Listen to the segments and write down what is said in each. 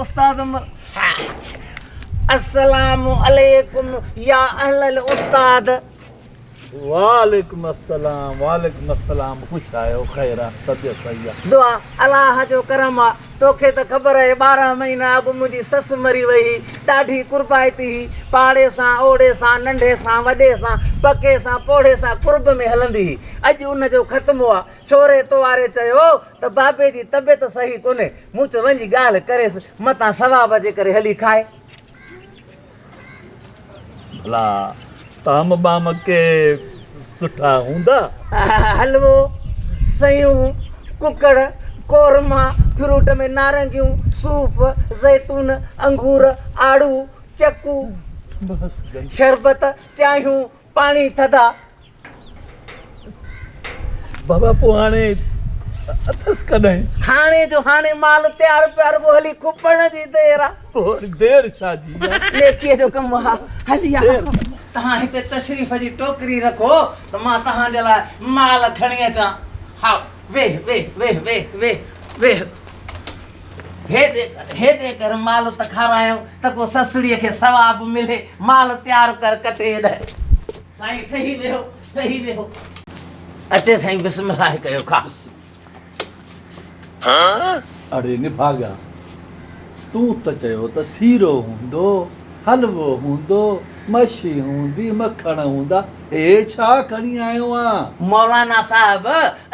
استاد ها السلام عليڪم يا اهل الاستاد. وعليڪم السلام وعليڪم السلام خوش آهيو خير آ طبيعت صحيح آ. دعا الله جو ڪرم آ توکي ته خبر آهي 12 مهينا اڳ منهنجي سس مري وئي هئي ڏاڍي قربائتي هئي پاڙي سان اوڙي سان ننڍي سان وڏي سان پڪي سان پوڙهي سان قرب ۾ هلندي هئي اڄ ان جو ختمو آ ڇوري تواري چيو ته بابي جي طبيعت صحيح ڪونهي مون چيو وڃي ڳالهه ڪريس متان ثواب جي ڪري هلي کائي. ڀلا طعام ٻام ڪي سٺا هوندا؟ حلوو، سيون، ڪڪڙ، قورما، فروٽ ۾ نارنگيون، صوف، زيتون، انگور، آڙو، چڪو، شربت، چانهيون، پاڻي ٿڌا. بابا پوء هاڻي اٿس ڪڏهن؟ هاڻي جو هاڻي مال تيار پيو آ رڳو هلي کپڻ جي دير آ. پوء وري دير ڇا جي آ؟ نيڪيء جو ڪم آ هلي آ. توهان هتي تشريف جي ٽوڪري رکو ته مان توهان جي لاء مال کڻي اچان. ها ويهه ويهه ويهه ويهه ويهه ويهه. هيڏي ڪر هيڏي ڪر مال ته کارايون ته ڪو سسڙيء کي ثواب ملي. مال تيار ڪر ڪٽي هيڏ. سائين ٺهي ويهو ٺهي ويهو. اچي سائين بسم الله ڪيو کا. اڙي نڀاڳا تون ته چيو ته سيرو هوندو، حلوو هوندو، مڇي هوندي، مکڻ هوندا، هي ڇا کڻي آيو آن؟ مولانا صاحب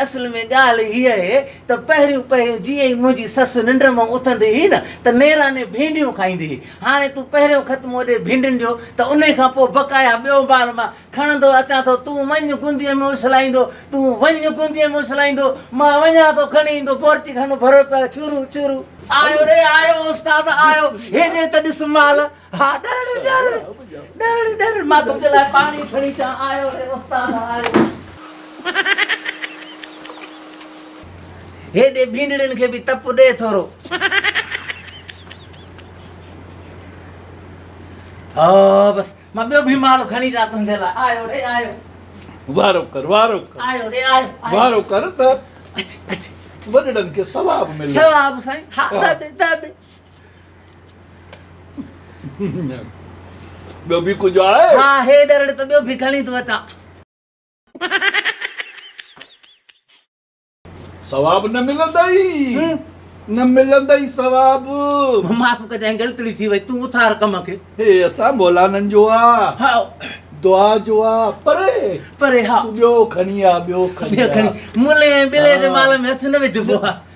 اصل ۾ ڳالهه هيء اهي ته پهريون پهريون جيئن ئي منهنجي سس ننڊ مان اٿندي هئي نه ته نيراني ڀينڊيون کائيندي هئي. هاڻي تون پهريون ختمو ڏي ڀينڊين جو ته انهي کان پوء بقايا ٻيو مال مان کڻندو اچان ٿو. تون وڃ گنديء ۾ اڇلائيندو، تون وڃ گنديء ۾ اڇلائيندو، مان وڃان ٿو کڻي ايندو. بورچي خانو ڀريو پيو آهي، ڇرو ڇرو. آيو ڙي آيو استاد آيو، هيڏي ته ڏس مال. ها ڏرڙ ڏرڙ ڏرڙ ڏرڙ مان تنهنجي لاء پاڻي کڻي اچان. آيو ڙي استاد آيو. هيڏي ڀينڊڙين کي به تپ ڏي ٿورو. ها بس مان ٻيو به مال کڻي اچان تنهنجي لاء. آيو ڙي آيو. وارو ڪر وارو ڪر. آيو ڙي آيو. وارو ڪر ته اچ اچ. وڏڙن کي ثواب ملي. ثواب سائين. ها دٻ دٻ. ٻيو به ڪجهه آهي؟ ها هي ڏرڙ ته ٻيو به کڻي ٿو اچان. ثواب نه ملندئي نه ملندئي ثواب. معاف ڪجانء غلطڙي ٿي وئي تون اٿار ڪم کي. هي اسان مولانن جو آ دعا جو آ پري پري ها تون ٻيو کڻي آ ٻيو کڻي ٻيو کڻي ملي ۽ ٻلي جي مال ۾ هٿ نه وجهبو آ.